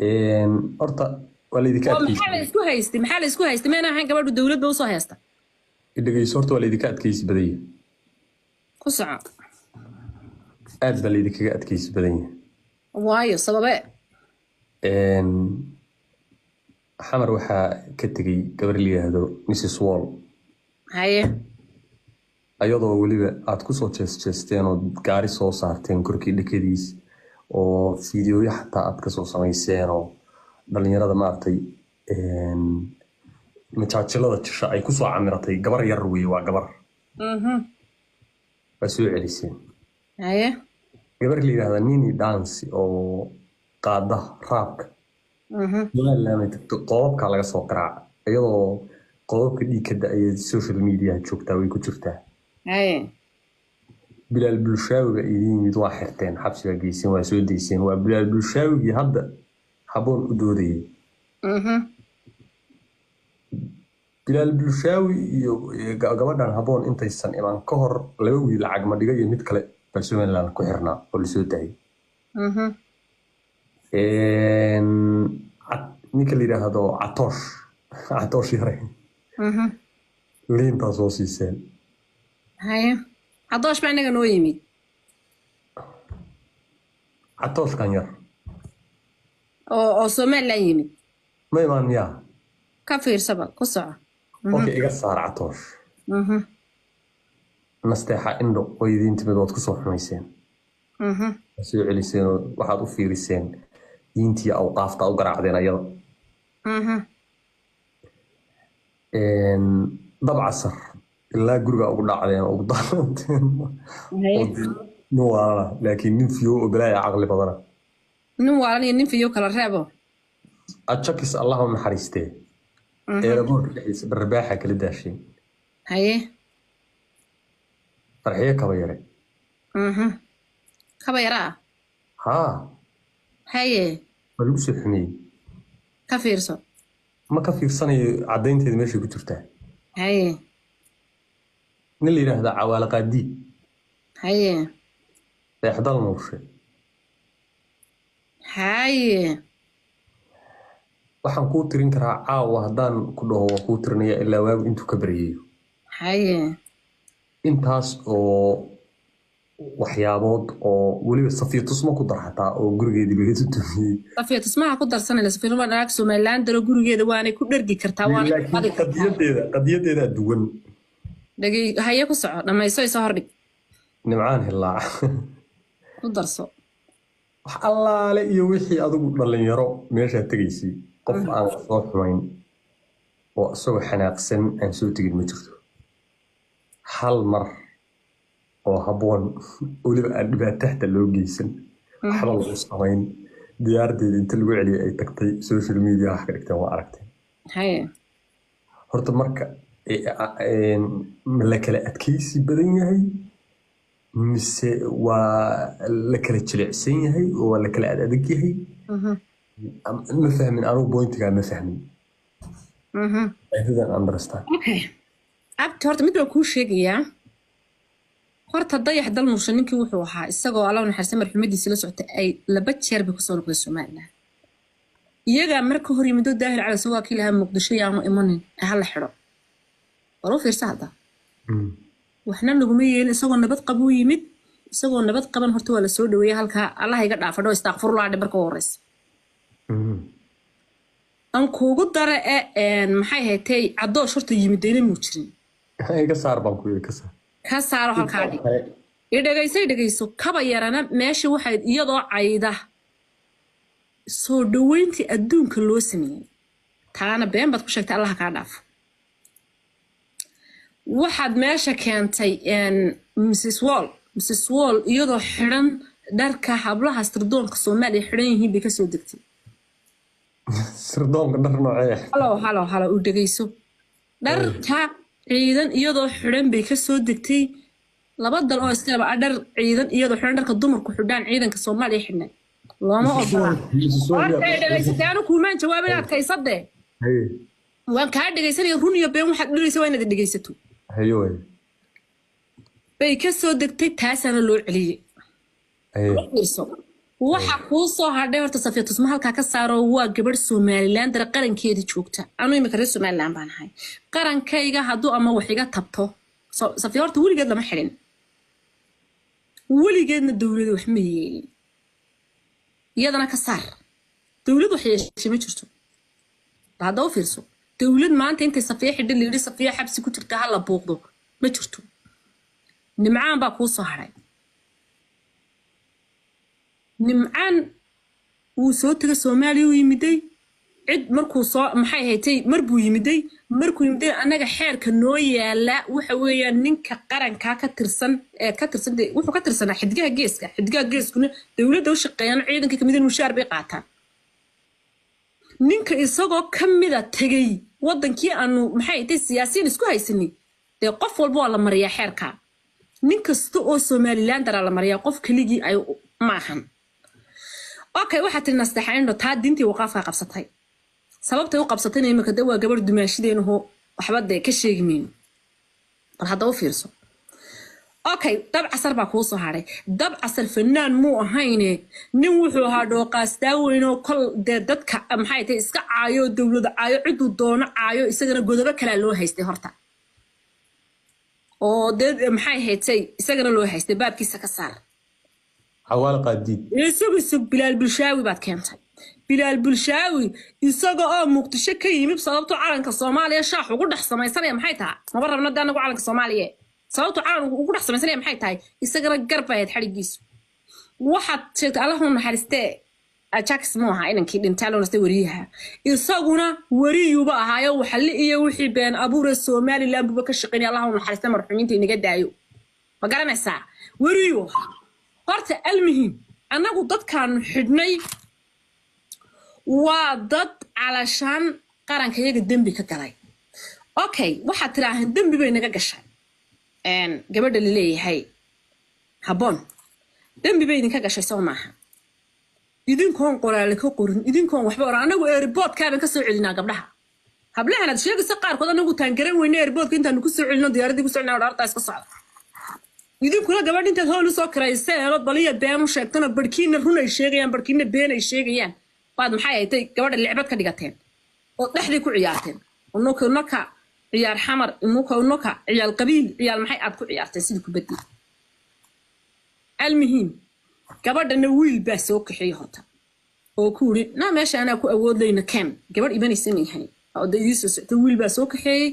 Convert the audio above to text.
Horta waa laydinka Oo maxaa la adkeysi. isku haystay? Maxaa la isku haystay? Mayna ahayn gabadhu dowladba usoo heesta. Dhegeyso, horta waa laydinka adkeysi badan yahay. Ku soco. Aad baa laydinkaga adkeysi badan yahay. Waayo, sababe? Xamar waxaa ka tegey gabar la yidhaahdo Mrs Wall. Haye. Ayadoo weliba aad kusoo jees-jeesteen oo gaari soo saarteen korkii dhakadiis oo fiidiyoyo xataa aad kasoo samayseen oo dhalinyarada maaragtay majaajilada jisha ay kusoo camiratay, gabar yar weye, waa gabar. Waa soo celiseen. Haye. Gabar la yidhaahda Nini Dance oo qaada raabka Somaliland ay tagto, qoobabka laga soo qaraaca iyadoo qoobabka dhiig ka da-aya, social media joogtaa, way ku jirtaa. Haye. Bilaal Bulshaawi baa idin yimid, waa xirteen, xabsigaa geyseen, waa soo deyseen. Waa Bilaal Bulshaawigii hadda Haboon u doodayay. Bilaal Bulshaawi iyo gabadhan Haboon intaysan imaan ka hor, laba wiil Cagmadhiga iyo mid kale baa Somaliland ku xirnaa oo lasoo daayay. Ninka la yidhaahdo Catoosh, Catoosh Yare, liintaa soo siiseen. Haye, Cadoosh baa inaga noo yimid. Catooshkan yar. Oo Somaliland yimid. Ma imaan miyaa? Ka fiirsaba, ku soco. Okay, iga saar Catoosh. Nasteexa Indho oo idiin timid waad kusoo xumayseen. Waad soo celiseen oo waxaad u fiiriseen diintii awqaafta u garaacdeen ayada. Dabcasar ilaa guriga ugu dhacdeen oo ugu daadanteen. Haye. Nin waalana laakiin nin fiyo oo balaaya caqli badana. Nin waalan iyo nin fiyo kala reebo. Ajakis, Allah u naxariistee, eeraboorka dhexdiisa dharbaaxa kala daasheen. Haye. Farxiyo Kaba Yare. Kaba yaraa. Haa. Haye. Waa lagu soo xumeeyey. Ka fiirso. Ma ka fiirsanayo, caddaynteeda meeshay ku jirtaa. Haye. Nin la yidhaahda Cawaale Qaadiid. Haye. Dayaxdal Nuurshe. Haye. Waxaan kuu tirin karaa caawa haddaan ku dhaho, waa kuu tirinaya ilaa waagu intuu ka baryayo. Haye. Intaas oo waxyaabood oo weliba Safiya Tusmo ku dar xataa oo gurigeedii laga tutumiyey. Safiya Tusmaha ku darsanayla. Safiya waa naag Somaliland daro, gurigeeda waanay ku dhergi kartaa, waanay ku laakiin qadi kartaa. Qadiyadeeda duwan. Dhagey, haye, ku soco, dhamayso, isoo hordhig. Nimcaan Hilaac. Ku darso. Wax allaale iyo wixii adigu dhalinyaro meeshaa tegaysay, qof aan la soo xumayn oo isagoo xanaaqsan aan soo tegin ma jirto. Hal mar oo Habboon weliba aan dhibaato xataa loo geysan, waxba lagu samayn, diyaardeeda inta lagu celiyay ay tagtay, social media wax ka dhigteen, waa aragtay. Haye. Horta marka ma la kala adkeysi badan yahay mise waa la kala jilicsan yahay oo waa la kala adag yahay? Ma fahmin anugu, pointigaa ma fahmin. I didn't understand. Okay, abti, horta mid baan kuu sheegayaa. Horta Dayax Dal Nuurshe ninkii wuxuu ahaa isagoo, Allah naxariista, marxumadiisa la socotay ay laba jeer bay kusoo noqday Somaliland. Iyagaa marka hor yimidoo Daahir Cali waa kii lahaa Muqdisho yaanu imanin ee hala xidho. War u fiirsa hadda. Waxna laguma yeelin, isagoo nabad qabuu yimid, isagoo nabad qaban horta waa lasoo dhaweeyey halkaa. Allah iga dhaafadho, istaaqfurullah dhe marka u horeysa. Aan kuugu dara e, maxay haytay, Cadoosh horta yimidayna muu jirin. Iga saar baan ku yiri, ka saar. Ka saaro, halkaa dhig. I dhegayso, i dhegayso. Kaba Yarana meesha waxay iyadoo cayda soo dhaweyntii adduunka loo sameeyey, taana been baad ku sheegtay, Allaha kaa dhaafo. Waxaad meesha keentay Mrs Wall. Mrs Wall iyadoo xidhan dharka hablaha sirdoonka Soomaaliya xidhan yihiin bay kasoo degtay. Sirdoonka dhar noocee? Halow, halow, halow, u dhegayso. Dharka ciidan iyadoo xidhan bay kasoo degtay. Laba dal oo iskaba ah dhar ciidan iyadoo xidhan, dharka dumarku xidhaan ciidanka Soomaaliya xidhnay looma ogola. Horta ay dhegaysatay, anu kuumaan jawaabin, adkaysade. Haye. Waan kaa dhegaysanaya, run iyo been waxaad dhigaysa waa inaad dhegaysato. Haye way. Bay kasoo degtay, taasaana loo celiyey. Haye. Fiirso. Waxa kuu soo hadhay horta Safiya Tusmo halkaa ka saaro. Waa gabadh Somaliland dara qarankeedii joogta. Anu imika reer Somaliland baan ahay. Qarankayga hadduu ama wax iga tabto, Safiya horta weligeed lama xidhin, weligeedna dowlada wax ma yeelin. Iyadana ka saar. Dowlad wax yeeshay ma jirto. Hadda u fiirso, dowlad maanta intay Safiya xidhin la yidhi Safiya xabsi ku jirta ha la buuqdo ma jirto. Nimcaan baa kuu soo hadhay. Nimcaan wuu soo tegay Soomaaliya, u yimiday cid markuu soo maxay haytay mar buu yimiday. Markuu yimiday, annaga xeerka noo yaala waxa weeyaan ninka qarankaa ka tirsan ee ka tirsan wuxuu ka tirsanaa Xidigaha Geeska. Xidigaha Geeskuna dowladda u shaqeeyaan, ciidanka kamid in mushaar bay qaataan. Ninka isagoo ka mida tegey wadankii aanu maxay haytay siyaasiyiin isku haysanay, dee qof walba waa la mariyaa xeerka. Nin kasta oo Somaliland daraa la mariyaa, qof keligii ay maahan. Okay, waxaa tiri Nasteexayndho taa diintii waqaafka qabsatay. Sababtay u qabsatayna imika de waa gabarh dumaashideenaho, waxba dee ka sheegi mayno. Bal hadda u fiirso. Okay, Dab Casar baa kuu soo hadhay. Dab Casar fanaan muu ahayne, nin wuxuu ahaa dhooqaastaa weynoo kol dee dadka maxay tahay iska caayo, dowlada caayo, ciduu doono caayo. Isagana godobo kalaa loo haystay horta, oo dee maxay haytay isagana loo haystay. Baabkiisa ka saar. Xawaal Qaadiid. Isagu isug Bilaal Bulshaawi baad keentay. Bilaal Bulshaawi isaga oo Muqdisho ka yimid, sababtu calanka Soomaaliya shaax ugu dhex samaysanaya maxay tahay? Maba rabna de anagu calanka Soomaaliya. Sababtu calanka ugu dhex samaysanaya maxay tahay? Isagana gar bay ahayd xadhigiisu. Waxaad sheegtay, Allahu naxariistee, Ajax mu ahaa inankii dhintaa loo nastay, weriyaha. Isaguna weriyuba ahaayo, waxali iyo wixii been abuure Somaliland buba ka shaqeynaya. Allahu naxariiste marxuumiinta inaga daayo. Ma garanaysaa? Weriyuu ahaa horta. Almuhim, annagu dadkaanu xidhnay waa dad calashaan qaranka iyaga dembi ka galay. Okay, waxaad tidhaahdeen dembi bay naga gashay gabadha laleeyahay Habboon. Dembi bay idinka gashay soo maaha? Idinkoon qoraale ka qorin, idinkoon waxba oran, anagu airportkaaban ka soo celinaa gabdhaha. Hablahan aad sheegaysa qaarkood anagu taan garan weyne airportka intaanu ku soo celino, diyaaradii ku soo celina, dhaartaa iska socda. Idinkuna gabadh intaad hool usoo kirayseen ood baliya been u sheegtana, barhkiina run ay sheegayaan, barhkiina been ay sheegayaan, baad maxay haytay gabadha licbad ka dhigateen oo dhexdii ku ciyaarteen. Unuka unuka ciyaar Xamar, unuka unuka ciyaal qabiil, ciyaal maxay aad ku ciyaarteen sidii kubadii. Almuhiim, gabadhana wiil baa soo kaxeeyey horta oo ku yiri, na meesha anaa ku awoodlayna ken gabadh imanaysa ma yahay oo da idii soo socta. Wiil baa soo kaxeeyey.